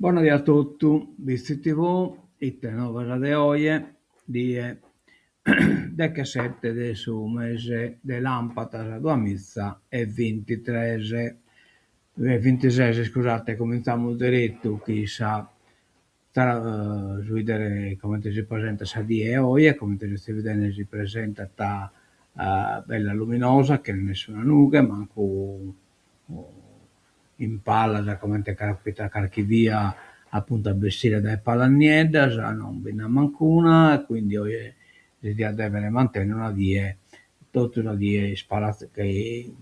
Bona die a totu, Bitzi TV, ite novas de oje, die dechesete de su mese de làmpadas duamiza e bintitres, e bintises iscusate, comintzamus deretu chin sa su 'idere comente si presentat sa die 'e oje, comente sezis bidende si presentat bella luminosa chene nessuna nughe, mancu in palas comente capitat carchi bia apuntu a bessire dae palas nieddas, non bi nd'at mancuna e quindi oje si diat devere mantennere una die totu sa die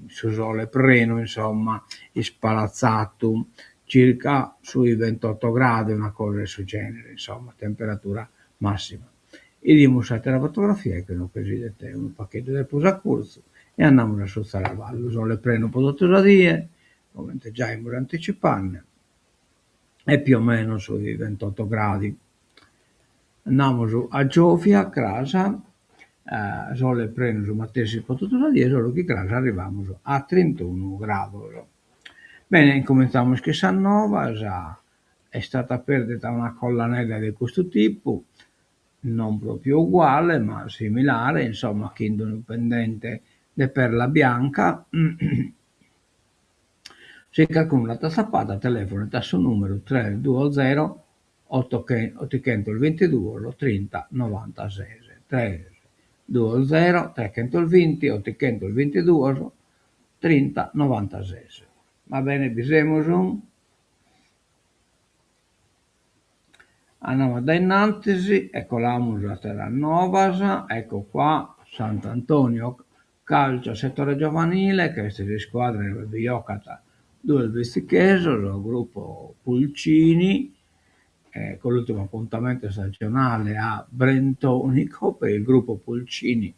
su sole prenu insomma, ispalatzadu, circa su ventotto gradi, una cosa 'e su genere insomma, temperatura massima. 'Idimus s'attera fotografia chi inoghe s'idet unu pagheddu de prus accurzu e andamus a su zaraballu, sole prenu pro totu sa die, comente giai amus anticipande, e più o meno sui ventotto gradi. Andamus a giòvia, cras, sole prenu su matessi pro totu sa die, solu chi cras arrivamus a trintunu grados. Bene, incumintzamus chin sas novas, est istada perdida una collanedda de custu tipu, non propriu uguale ma similare, insomma, chin d'unu pendente de perla bianca Si carcunu l'at atzapada telefonet a su numeru tres duos zero otichentos bintiduos trinta novantases, tres duos zero trechentos binti otichentos bintiduos trinta novantases. Va bene, bi semus? Andamus a dae in antis e colamus a àteras novas, ecco qua, Sant'Antonio Calcio settore giovanile, chi est s'iscuadra inue bi jocant duos bitzichesos, gruppo Pulcini, con l'ultimo appuntamento stagionale a Brentonico per il gruppo Pulcini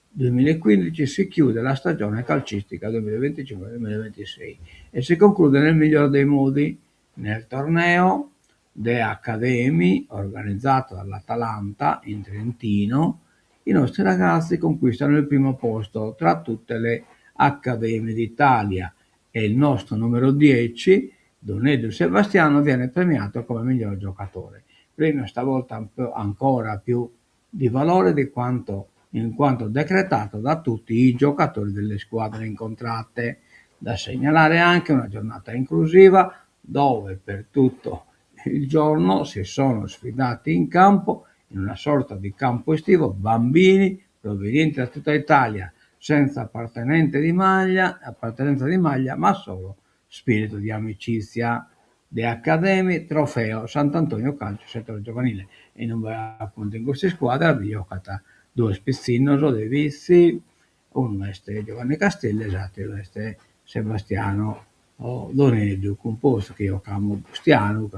duemilaquindici si chiude la stagione calcistica duemilaventicinque duemilaventisei e si conclude nel migliore dei modi nel torneo de Academy organizzato dall'Atalanta in Trentino i nostri ragazzi conquistano il primo posto tra tutte le Accademie d'Italia e il nostro numero 10, Doneddu Sebastiano, viene premiato come miglior giocatore. Premio stavolta ancora più di valore di quanto in quanto decretato da tutti i giocatori delle squadre incontrate. Da segnalare anche una giornata inclusiva dove per tutto il giorno si sono sfidati in campo, in una sorta di campo estivo, bambini provenienti da tutta Italia, senza appartenenza di maglia, appartenenza di maglia, ma solo spirito di amicizia. De Academy, Trofeo Sant'Antonio Calcio Settore Giovanile. In ue appuntu in custa iscuadra bi jocant duos pitzinnos de Bitzi, unu est Giovanni Castelli e s'atteru est Sebastiano Doneddu, cumpostu chi eo cramo Bustianu,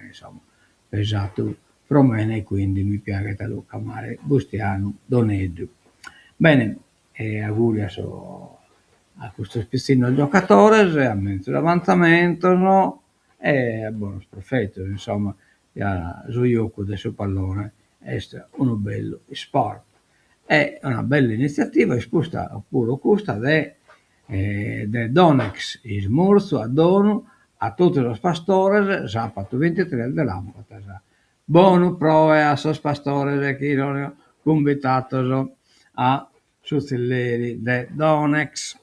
insomma pesatu pro mene e quindi mi piaghet a lu cramare Bustianu Doneddu. Bene, e auguri a sos a custos pitzinnos giocatores, a menzus avantzamentos e a bonos profetos, insomma, ca su jocu de su pallone est unu bellu isport. E una bella initziativa est custa puru custa de de Donex, ismurzu a donu a totu sos pastores sàpatu bintitres de làmpadas. Bonu proe a sos pastores chi sono cumbitados a su tzilleri de Donex.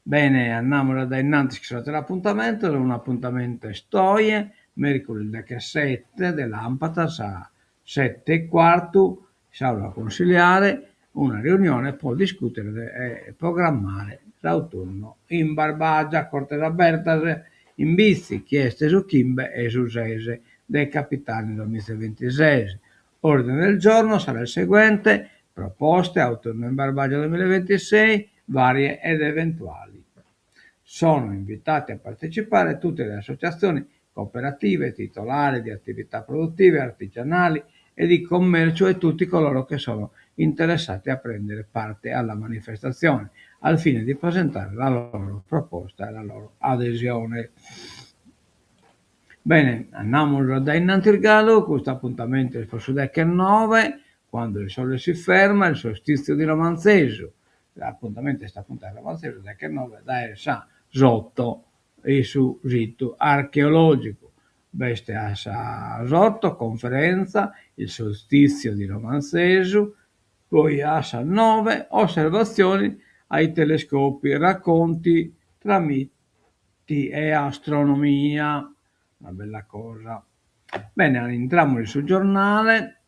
Bene, andamus a dae innantis chin sos ateros apuntamentos, un'apuntamentu est oje, mèrcuris dechesete de làmpadas a sete e cuartu, s'aula consiliare, una riunione pro discùtere e programmare s'autunno in Barbàgia, Cortes Abertas in Bitzi, chi est su chimbe e su ses de capitani duamizavintises. Ordine del giorno sarà il seguente, proposte autunno in Barbagia duemilaventisei, varie ed eventuali. Sono invitati a partecipare tutte le associazioni cooperative, titolari di attività produttive, artigianali e di commercio e tutti coloro che sono interessati a prendere parte alla manifestazione, al fine di presentare la loro proposta e la loro adesione. Bene, andamus dae innantis galu, custu apuntamentu est pro su dechenoe, quando il sole si ferma, il solstizio di Romanzesu. S'apuntamentu est apuntu a Romanzesu dechenoe dae sas oto in su situ archeològicu. B'est a sas oto conferenza Il solstizio di Romanzesu, poi a sas noe osservazioni ai telescopi, racconti tra miti e astronomia. Una bella cosa. Bene, intramus in su giornale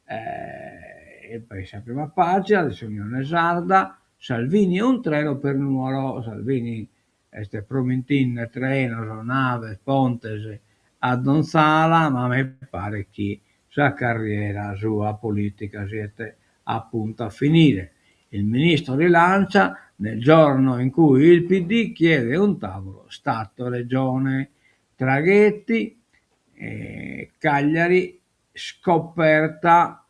e in sa prima pagina de s'Unione Sarda, Salvini un treno per Nuoro, Salvini est promintinde trenos, naves, pontes a donz'ala, ma a mei paret chi sa carriera sua politica siet a puntu a finire. Il ministro rilancia nel giorno in cui il PD chiede un tavolo Stato-Regione. Traghetti, Cagliari scoperta,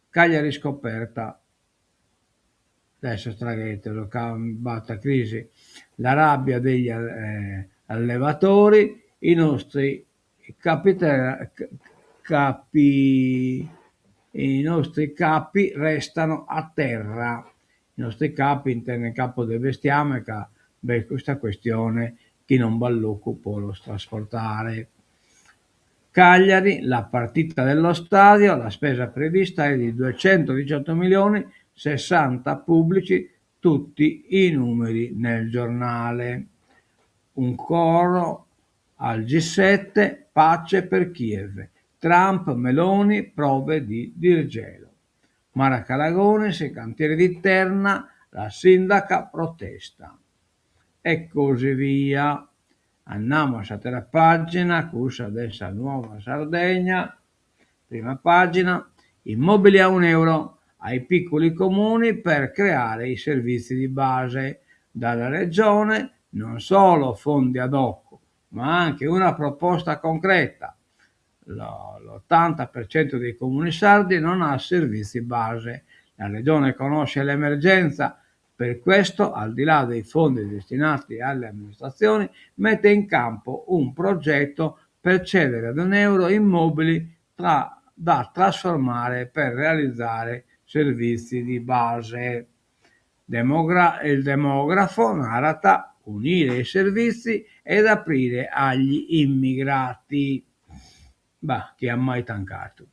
Cagliari scoperta dae sos traghetos ca b'at crisi, la rabbia degli allevatori, i nostri capi i nostri capi restano a terra, i nostri capi intenden capos de bestiamene ca b'est custa questione chi non b'at locu pro los trasportare. Cagliari, la partita dello stadio, la spesa prevista è di 218 milioni, 60 pubblici, tutti i numeri nel giornale. Un coro al G7, pace per Kiev. Trump, Meloni, prove di disgelo. Maracalagonis, cantiere di Terna, la sindaca protesta. E così via. Andamus a s'àtera pàgina, cussa de sa Nuova Sardegna, prima pàgina, immobili a un'euro ai piccoli comuni per creare i servizi di base. Dalla regione non solo fondi ad hoc, ma anche una proposta concreta. L'80% dei comuni sardi non ha servizi base. La regione conosce l'emergenza, per questo, al di là dei fondi destinati alle amministrazioni, mette in campo un progetto per cedere ad un euro immobili tra, da trasformare per realizzare servizi di base. Demogra il demografo narat unire i servizi ed aprire agli immigrati. Bah, chi at mai tancadu.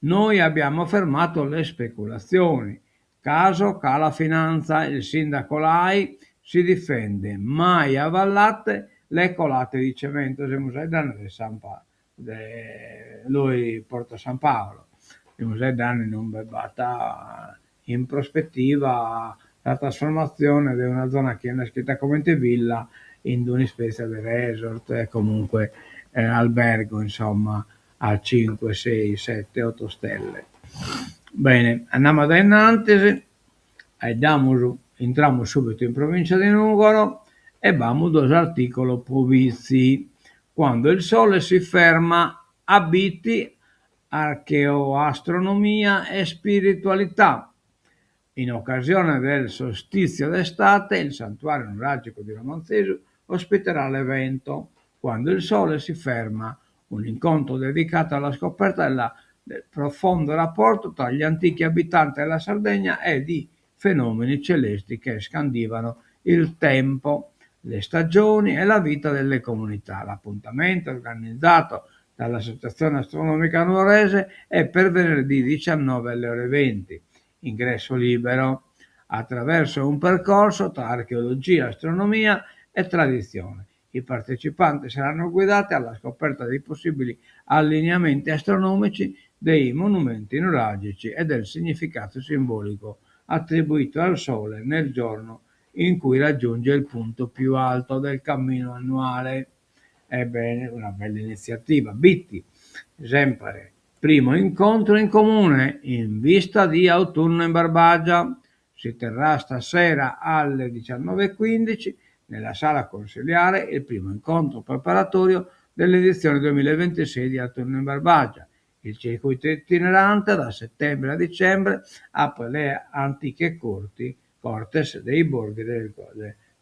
Noi abbiamo fermato le speculazioni. Caso Cala Finanza, il sindaco Lai si difende, mai avallate le colate di cemento. Semus faeddende de San Pa de lui Porto San Paolo. Semus faeddende inube b'at in prospettiva sa trasformatzione de una zona chi est naschida comente villa in d'un'ispètzia de resort e comunque albergo insomma a cinque, sei, sette, otto stelle. Bene, andamus a dae innantis e damus, intramus subitu in provincia de Nùgoro e b'amus duos articulos pro Bitzi. Quando il sole si ferma a Bitti, archeoastronomia e spiritualità. In occasione del solstizio d'estate, il santuario nuragico di Romanzesu ospiterà l'evento Quando il sole si ferma, un incontro dedicato alla scoperta della, del profondo rapporto tra gli antichi abitanti della Sardegna e di fenomeni celesti che scandivano il tempo, le stagioni e la vita delle comunità. L'appuntamento organizzato dall'Associazione Astronomica Nuorese è per venerdì 19 alle ore 20. Ingresso libero attraverso un percorso tra archeologia, astronomia e tradizione. I partecipanti saranno guidati alla scoperta dei possibili allineamenti astronomici dei monumenti nuragici e del significato simbolico attribuito al Sole nel giorno in cui raggiunge il punto più alto del cammino annuale. Ebbene, una bella iniziativa. Bitti, sempre primo incontro in comune in vista di Autunno in Barbagia. Si terrà stasera alle 19.15 nella sala consiliare il primo incontro preparatorio dell'edizione 2026 di Autunno in Barbagia. Il circuito itinerante da settembre a dicembre apre le antiche corti, cortes dei borghi del,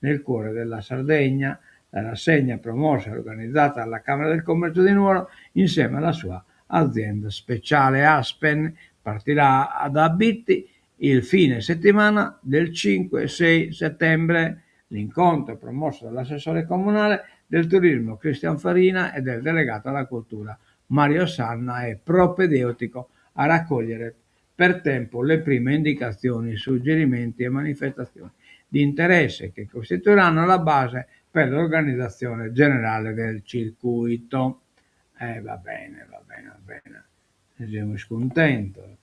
nel cuore della Sardegna. La rassegna promossa e organizzata dalla Camera del Commercio di Nuoro insieme alla sua azienda speciale Aspen partirà da Bitti il fine settimana del 5-6 settembre. L'incontro promosso dall'assessore comunale del Turismo Christian Farina e del delegato alla Cultura Mario Sanna è propedeutico a raccogliere per tempo le prime indicazioni, suggerimenti e manifestazioni di interesse che costituiranno la base per l'organizzazione generale del circuito. E va bene, va bene, va bene. Semus cuntentos.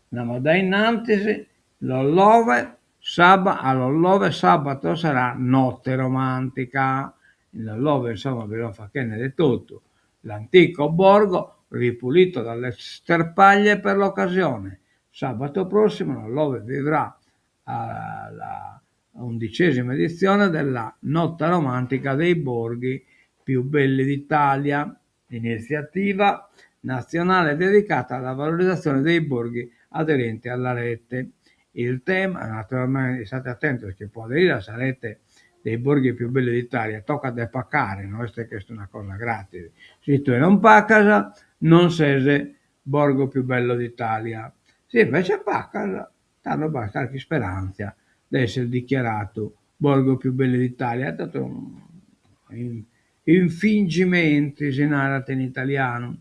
Andamus dae innantis, Lollove, saba, a Lollove sabato sarà notte romantica. In Lollove, insomma, bi sunt fachende de totu. L'antico borgo ripulito dalle sterpaglie per l'occasione. Sabato prossimo Lollove vivrà la undicesima edizione della Notte Romantica dei Borghi più belli d'Italia, iniziativa nazionale dedicata alla valorizzazione dei borghi aderenti alla rete. Il tema, naturalmente, state atentos chi po aderire a sa rete dei borghi più belli d'Italia tocat de pacare, no est chi est una cosa gratis, si tue non pacas non ses borgo più bello d'Italia, si invece pacas tando b'at carchi isperantzia de esser dichiaradu borgo più bello d'Italia, totu infingimenti si narat in italianu.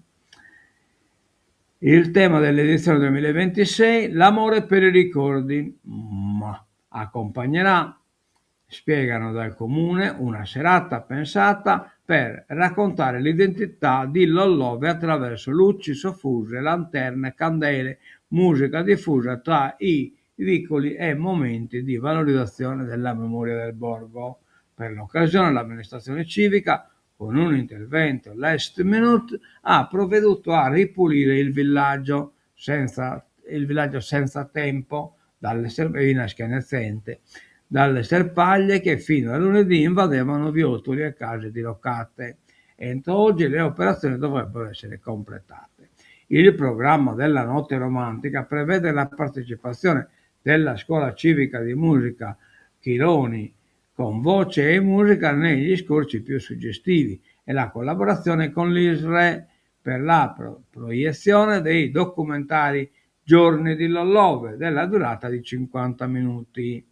Il tema dell'edizione duemilaventisei, l'amore per i ricordi, ma accompagnerà, spiegano dal comune, una serata pensata per raccontare l'identità di Lollove attraverso luci soffuse, lanterne, candele, musica diffusa tra i vicoli e momenti di valorizzazione della memoria del borgo. Per l'occasione l'amministrazione civica, con un intervento last minute, ha provveduto a ripulire il villaggio senza, il villaggio senza tempo dalle dalle sterpaglie che fino a lunedì invadevano viottoli e case diroccate. Entro oggi le operazioni dovrebbero essere completate. Il programma della Notte Romantica prevede la partecipazione della Scuola Civica di Musica Chironi con voce e musica negli scorci più suggestivi e la collaborazione con l'ISRE per la proiezione dei documentari Giorni di Lollove della durata di 50 minuti.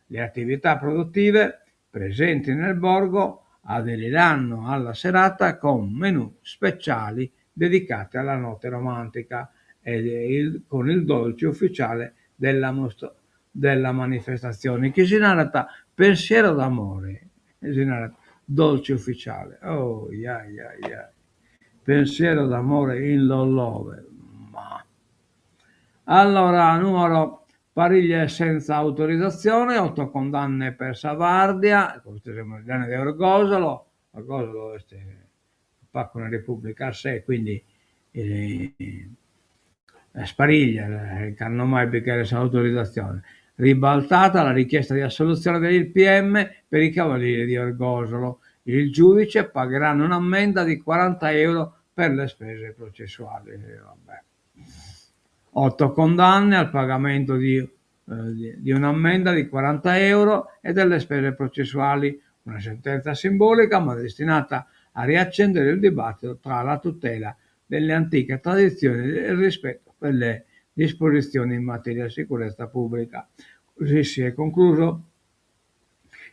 Le attività produttive presenti nel borgo aderiranno alla serata con menù speciali dedicati alla notte romantica e il, con il dolce ufficiale della, mostra, della manifestazione chi si narat Pensiero d'amore, si narat dolce ufficiale. Oh, ja, ja, ja. Pensiero d'amore in Lollove. Ma. Allora, Nuoro, pariglie senza autorizzazione, otto condanne per sa vardia, custu semus faeddende de Orgosolo, Orgosolo est pagu una repubblica a sé, quindi sas pariglias, cando mai bi cheret s'autorizatzione. Ribaltata la richiesta di assoluzione del PM per i cavalieri di Orgosolo. Il giudice pagheranno un'ammenda di 40 euro per le spese processuali. Vabbè. Otto condanne al pagamento di, eh, di un'ammenda di 40 euro e delle spese processuali. Una sentenza simbolica ma destinata a riaccendere il dibattito tra la tutela delle antiche tradizioni e il rispetto per le disposizioni in materia di sicurezza pubblica. Così si è concluso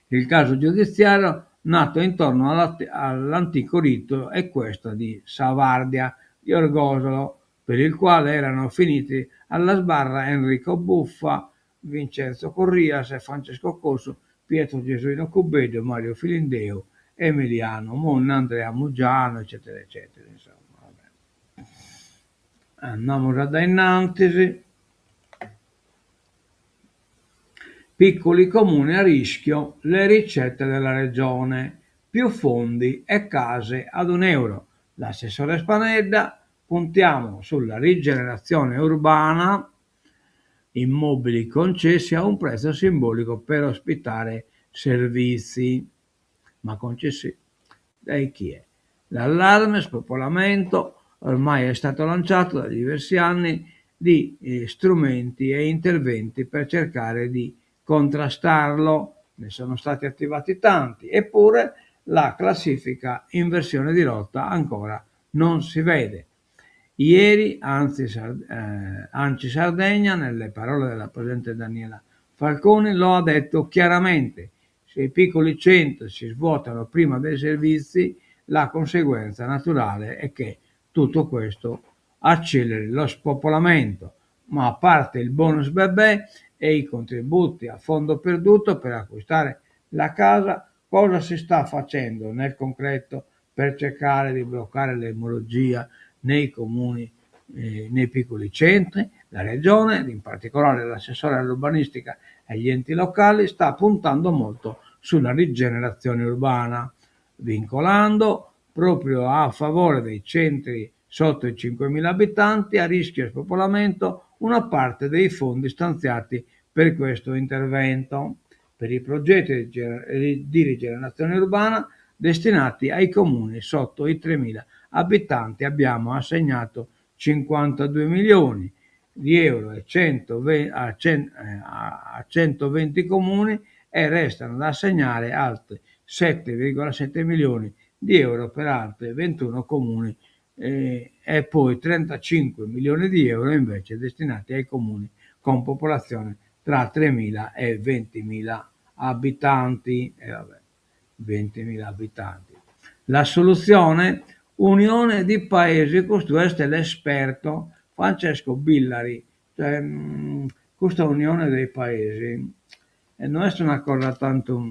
il caso giudiziario nato intorno all'antico rito equestre di Sa Vardia di Orgosolo, per il quale erano finiti alla sbarra Enrico Buffa, Vincenzo Corrias, Francesco Cossu, Pietro Gesuino Cubeddu, Mario Filindeu, Emiliano Monna, Andrea Muggiano, eccetera, eccetera. Insomma, vabbè. Andamus a dae innantis. Piccoli comuni a rischio, le ricette della Regione, più fondi e case ad un euro. L'assessore Spanedda, puntiamo sulla rigenerazione urbana, immobili concessi a un prezzo simbolico per ospitare servizi. Ma concessi dai chi è? L'allarme spopolamento ormai è stato lanciato da diversi anni di eh, strumenti e interventi per cercare di contrastarlo. Ne sono stati attivati tanti, eppure la classifica inversione di rotta ancora non si vede. Ieri, anzi, eh, Anci Sardegna, nelle parole della Presidente Daniela Falconi, lo ha detto chiaramente. Se i piccoli centri si svuotano prima dei servizi, la conseguenza naturale è che tutto questo acceleri lo spopolamento. Ma a parte il bonus bebè e i contributi a fondo perduto per acquistare la casa, cosa si sta facendo nel concreto per cercare di bloccare l'emorragia nei comuni, nei piccoli centri? La regione, ed in particolare l'assessore all'urbanistica e agli enti locali, sta puntando molto sulla rigenerazione urbana, vincolando proprio a favore dei centri sotto i 5.000 abitanti a rischio spopolamento una parte dei fondi stanziati per questo intervento, per i progetti di rigenerazione urbana destinati ai comuni sotto i 3.000 abitanti abbiamo assegnato 52 milioni di euro a 120 comuni e restano da assegnare altri 7,7 milioni di euro per altri 21 comuni e poi 35 milioni di euro invece destinati ai comuni con popolazione tra 3.000 e 20.000 abitanti. E vabbè, 20.000 abitanti. La soluzione? Unione di paesi, custu est l'esperto Francesco Billari. Cioè, custa unione dei paesi no est una cosa tantu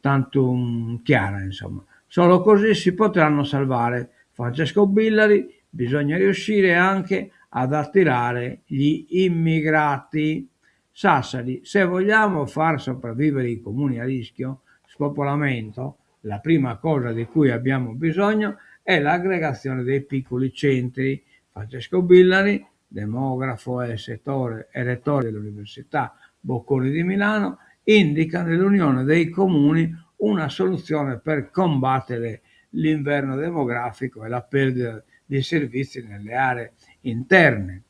tantu chiara, insomma. Solo così si potranno salvare. Francesco Billari, bisogna riuscire anche ad attirare gli immigrati. Sassari, se vogliamo far sopravvivere i comuni a rischio spopolamento, la prima cosa di cui abbiamo bisogno è l'aggregazione dei piccoli centri. Francesco Billari, demografo e settore, e rettore dell'Università Bocconi di Milano, indica nell'unione dei comuni una soluzione per combattere l'inverno demografico e la perdita di servizi nelle aree interne.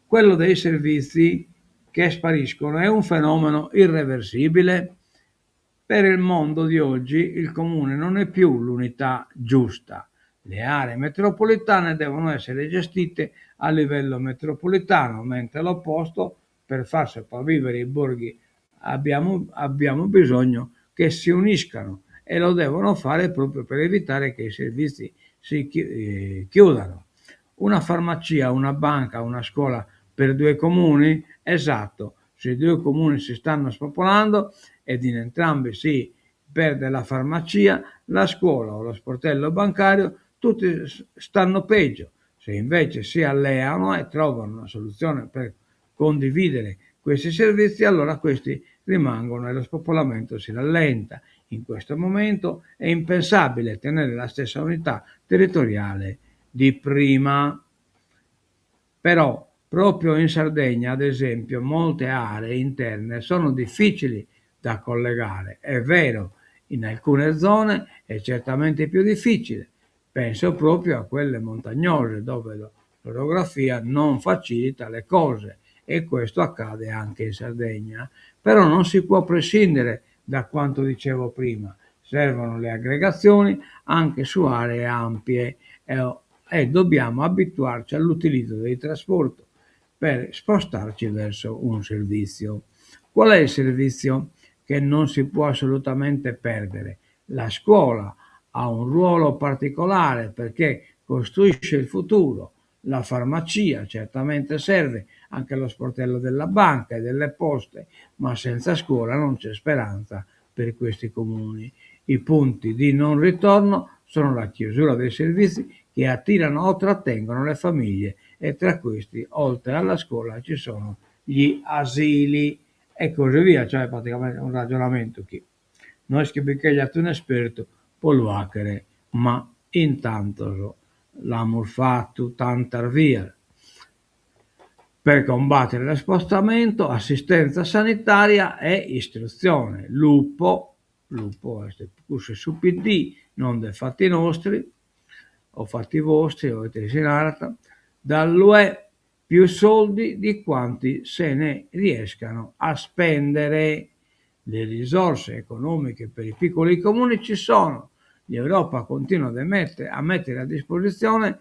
Quello dei servizi che spariscono è un fenomeno irreversibile. Per il mondo di oggi il comune non è più l'unità giusta. Le aree metropolitane devono essere gestite a livello metropolitano, mentre l'opposto, per far sopravvivere i borghi abbiamo bisogno che si uniscano e lo devono fare proprio per evitare che i servizi si chiudano. Una farmacia, una banca, una scuola per due comuni? Esatto, se i due comuni si stanno spopolando ed in entrambi si perde la farmacia, la scuola o lo sportello bancario, tutti stanno peggio. Se invece si alleano e trovano una soluzione per condividere questi servizi, allora questi rimangono e lo spopolamento si rallenta. In questo momento è impensabile tenere la stessa unità territoriale di prima. Però proprio in Sardegna, ad esempio, molte aree interne sono difficili da collegare. È vero, in alcune zone è certamente più difficile. Penso proprio a quelle montagnose dove l'orografia non facilita le cose e questo accade anche in Sardegna. Però non si può prescindere da quanto dicevo prima. Servono le aggregazioni anche su aree ampie e dobbiamo abituarci all'utilizzo dei trasporti per spostarci verso un servizio. Qual è il servizio che non si può assolutamente perdere? La scuola ha un ruolo particolare perché costruisce il futuro. La farmacia certamente serve, anche lo sportello della banca e delle poste, ma senza scuola non c'è speranza per questi comuni. I punti di non ritorno sono la chiusura dei servizi che attirano o trattengono le famiglie e tra questi, oltre alla scuola, ci sono gli asili e così via, cioè praticamente un ragionamento che no est chi bi cheriat un'espertu po lu faghere, ma intanto l'amus fatu tantas bias. Per combattere lo spostamento, assistenza sanitaria e istruzione. Lupo, Lupo est cussu 'e su PD, non de Fatti Nostri, o Fatti Vostri, o ite si narat, dall'UE più soldi di quanti se ne riescano a spendere. Le risorse economiche per i piccoli comuni ci sono. L'Europa continua a mettere a disposizione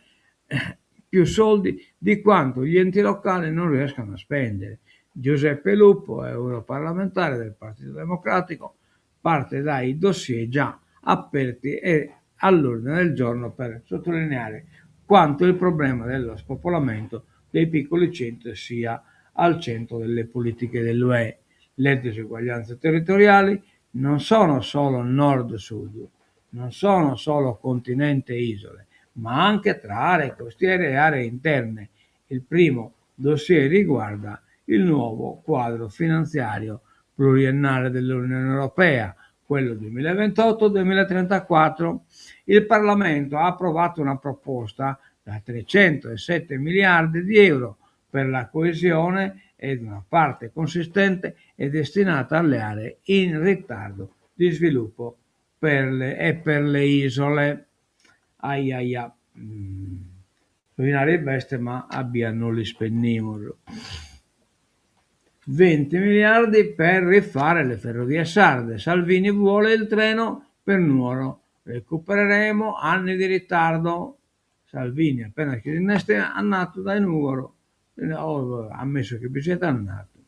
più soldi di quanto gli enti locali non riescano a spendere. Giuseppe Lupo, europarlamentare del Partito Democratico, Parte dai dossier già aperti e all'ordine del giorno per sottolineare quanto il problema dello spopolamento dei piccoli centri sia al centro delle politiche dell'UE. Le diseguaglianze territoriali non sono solo nord-sud, non sono solo continente e isole, ma anche tra aree costiere e aree interne. Il primo dossier riguarda il nuovo quadro finanziario pluriennale dell'Unione Europea, quello 2028-2034. Il Parlamento ha approvato una proposta da 307 miliardi di euro per la coesione ed una parte consistente è destinata alle aree in ritardo di sviluppo per le, e per le isole. Ai ai ai. Su dinari b'est ma a bias no l'ispendimus. 20 miliardi per rifare le ferrovie sarde. Salvini vuole il treno per Nuoro. Recupereremo anni di ritardo. Salvini appena chi si nd'est andatu dae Nùgoro, ammesso chi bi siat andatu,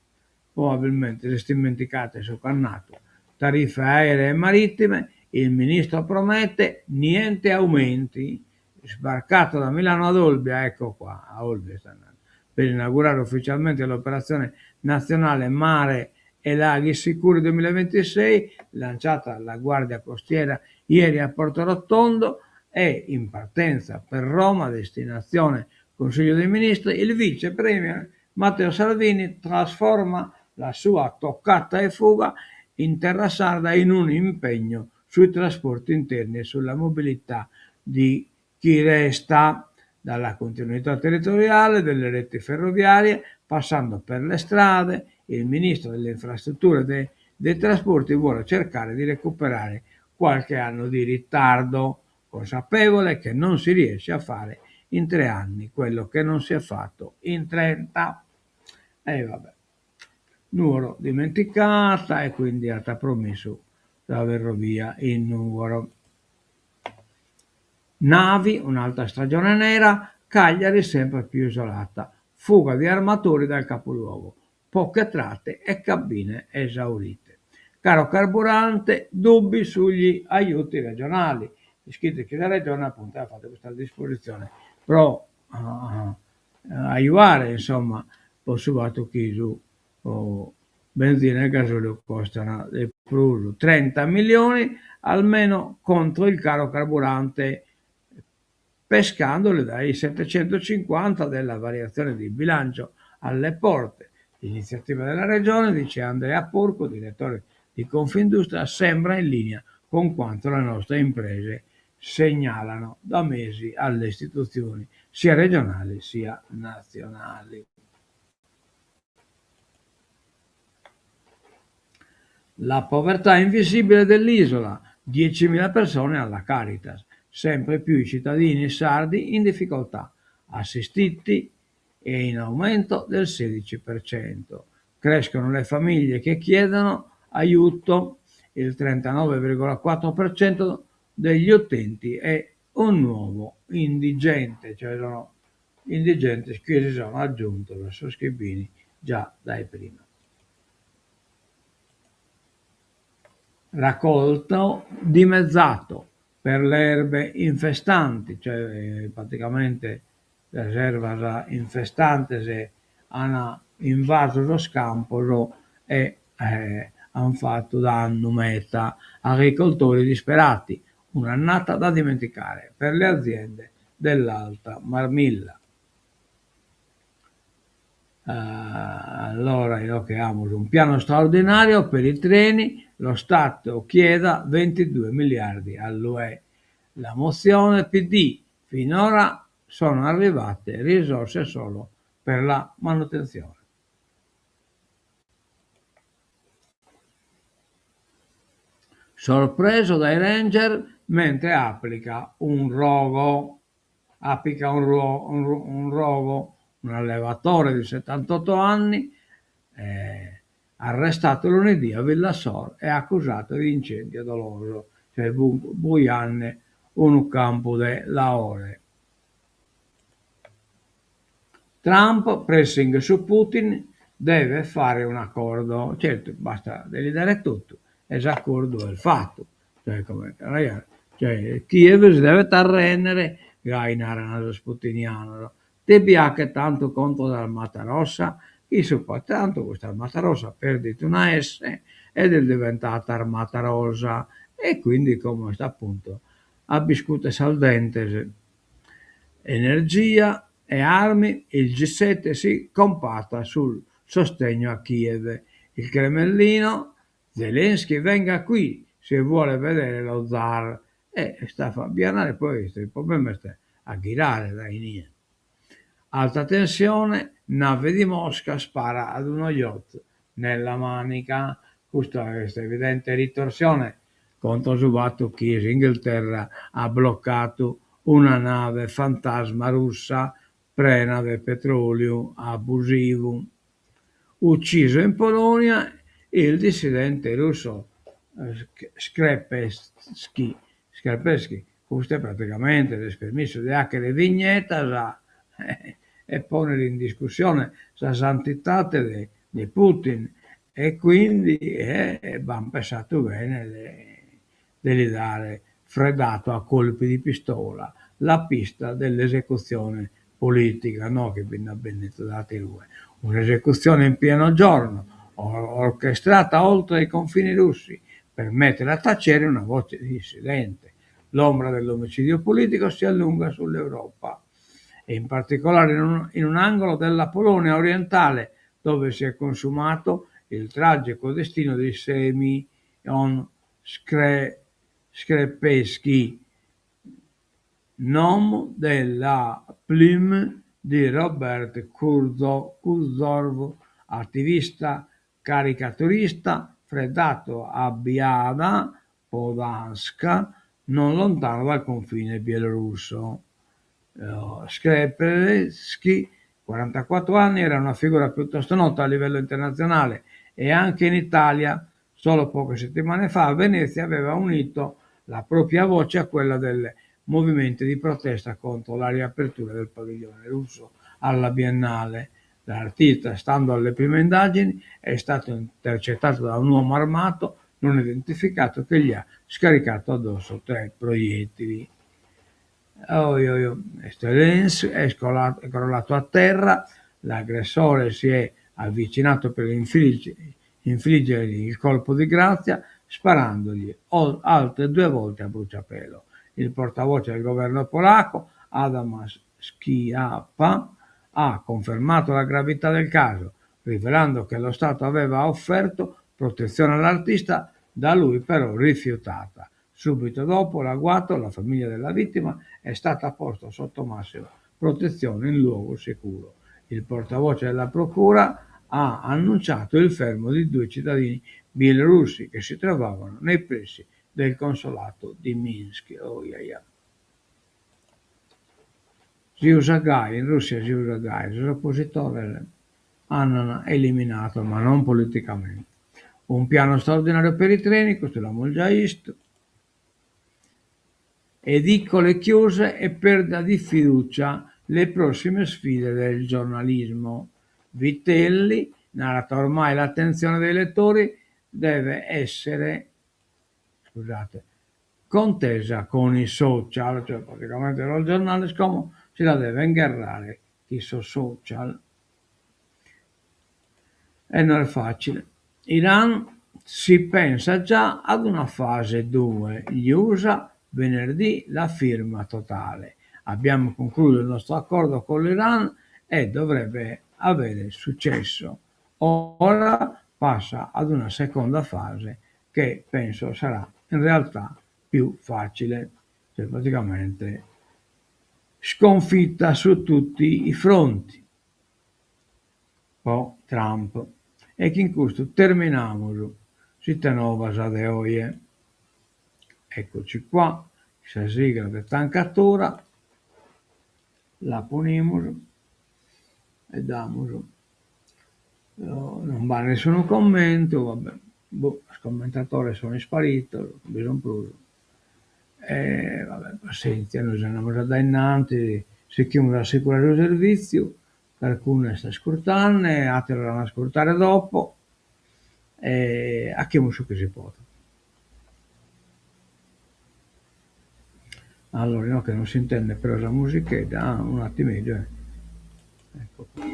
probabilmente s'est ismentigatu 'e su ch'at natu. Tariffe aeree e marittime, il ministro promette niente aumenti. Sbarcato da Milano ad Olbia, ecco qua, a Olbia est andadu, per inaugurare ufficialmente l'operazione nazionale Mare e Laghi Sicuri 2026, lanciata dalla Guardia Costiera ieri a Porto Rotondo e in partenza per Roma, destinazione Consiglio dei Ministri, il vice premier Matteo Salvini trasforma la sua toccata e fuga in terra sarda in un impegno sui trasporti interni e sulla mobilità di chi resta, dalla continuità territoriale delle reti ferroviarie, passando per le strade, il ministro delle infrastrutture e dei trasporti vuole cercare di recuperare qualche anno di ritardo, consapevole che non si riesce a fare in tre anni quello che non si è fatto in 30. E vabbè. Nuoro dimenticata e quindi at promissu sa ferrovia in Nùgoro. Navi, un'altra stagione nera, Cagliari sempre più isolata, fuga di armatori dal capoluogo, poche tratte e cabine esaurite. Caro carburante, dubbi sugli aiuti regionali. Ischit chi sa Regione appuntu at fatu custa dispositzione pro ajuare insomma po su fatu chi su benzina e gasoliu costan de prus, 30 milioni almeno contro il caro carburante, pescandoli dai 750 della variazione di bilancio alle porte. L'iniziativa della Regione, dice Andrea Porcu, direttore di Confindustria, sembra in linea con quanto le nostre imprese segnalano da mesi alle istituzioni sia regionali sia nazionali. La povertà invisibile dell'isola, 10.000 persone alla Caritas, sempre più i cittadini sardi in difficoltà, assistiti e in aumento del 16%. Crescono le famiglie che chiedono aiuto, il 39,4% degli utenti è un nuovo indigente, cioè sono indigentes chi si sono aggiuntos a sos chi fin già dae prima. Raccolto dimezzato per le erbe infestanti, cioè praticamente sas ervas infestantes an invasu sos campos e an fatu dannu meda, agricoltori disperati, un'annata da dimenticare per le aziende dell'Alta Marmilla. Allora inoghe amus un piano straordinario per i treni, lo Stato chieda 22 miliardi all'UE. La mozione PD, finora sono arrivate risorse solo per la manutenzione. Sorpreso dai ranger mentre applica un rogo, applica un, ro, un, un rogo, un allevatore di 78 anni, eh, arrestato lunedì a Villasor e accusato di incendio doloso, cioè bujande unu campu de laore. Trump, pressing su Putin, deve fare un accordo. Certo, basta de li dare totu. E s'acordu est fatu. Cioè comente naraiat, cioè Kiev si devet arrèndere, gai naran sos putinianos. Ite bi 'achet tantu contro s'Armata Rossa? Issu tantu custa Armata Rossa perdit una S ed est diventata Armata Rosa e quindi como est a puntu a b'iscuter sas dentes. Energia e armi, il G7 si compatta sul sostegno a Kiev. Il Cremlino, Zelensky venga qui se vuole vedere lo zar. E est a bi andare poi il problema est a ghirare dae inie. Alta tensione, nave di Mosca spara ad uno yacht nella Manica. Custa est evidente ritorsione contro su fatu chi s'Inghilterra at blocadu una nave fantasma russa prena de petròliu abusivu. Ucciso in Polonia il dissidente russo Skrepetsky, Skrepetsky, custu praticamente s'est permissu de 'achere vignetas e ponnere in discussione sa santidade de de Putin e quindi b'an pessadu bene de de li dare freddato a colpi di pistola la pista dell'esecuzione politica, no chi bi nd'at bennidu da aterue, un'esecuzione in pieno giorno, orchestrata oltre i confini russi per mettere a tacere una voce dissidente. L'ombra dell'omicidio politico si allunga sull'Europa e in particolare in un, in un angolo della Polonia orientale dove si è consumato il tragico destino di Semion Skre, Skrepetsky, nom de la plume di Robert Kuzorov, attivista caricaturista freddato a Biała Podlaska, non lontano dal confine bielorusso. Skrepetsky, 44 anni, era una figura piuttosto nota a livello internazionale e anche in Italia. Solo poche settimane fa a Venezia aveva unito la propria voce a quella del movimento di protesta contro la riapertura del padiglione russo alla Biennale. L'artista, stando alle prime indagini, è stato intercettato da un uomo armato non identificato che gli ha scaricato addosso tre proiettili. Oi, oi, oi. È crollato a terra, l'aggressore si è avvicinato per infliggergli il colpo di grazia sparandogli altre due volte a bruciapelo. Il portavoce del governo polacco, Adam Schiappa, ha confermato la gravità del caso, rivelando che lo Stato aveva offerto protezione all'artista, da lui però rifiutata. Subito dopo l'agguato, la famiglia della vittima è stata posta sotto massima protezione in luogo sicuro. Il portavoce della procura ha annunciato il fermo di due cittadini bielorussi che si trovavano nei pressi del consolato di Minsk. Oh, yeah, yeah. Si usat gai, in Russia si usat gai, sos opositores an eliminato, ma non politicamente. Un piano straordinario per i treni, custu l'amus già 'istu. Edicole chiuse e perdita di fiducia, le prossime sfide del giornalismo. Vitelli narat ormai l'attenzione dei lettori deve essere scusate, contesa con i social, cioè praticamente sos giornales como si la deven gherrare chin sos social. E no est facile. Iran si pensa già ad una fase 2, gli USA venerdì la firma totale. Abbiamo concluso il nostro accordo con l'Iran e dovrebbe avere successo. Ora passa ad una seconda fase che penso sarà in realtà più facile, cioè praticamente sconfitta su tutti i fronti po Trump. E chin custu terminamus s'Ite Novas de oje. Eccoci qua, sa sigla de Tancatura, la ponimus e damus, non b'at nessunu commentu, va bè, boh, sos commentatores sun isparitos, non bi sun prus, e va bè, passentzia, nois andamus a dae innanti, sichimus a assicurare su servitziu, carcunu est ascurtende, ateros an a ascurtare dopo, e 'achimus su chi si podet. Allora inoghe non s'intendet però sa musichedda, ah un'attimeddu eh. Ecco qua.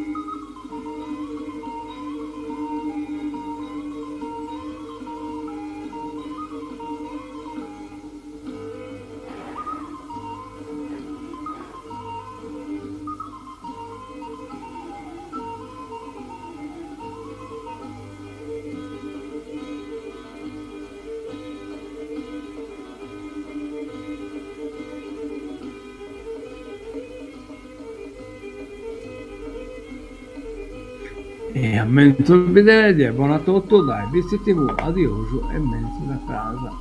E a menzus bidere, die bona a totu dae Bitzi TV, adiosu e menzus a cras.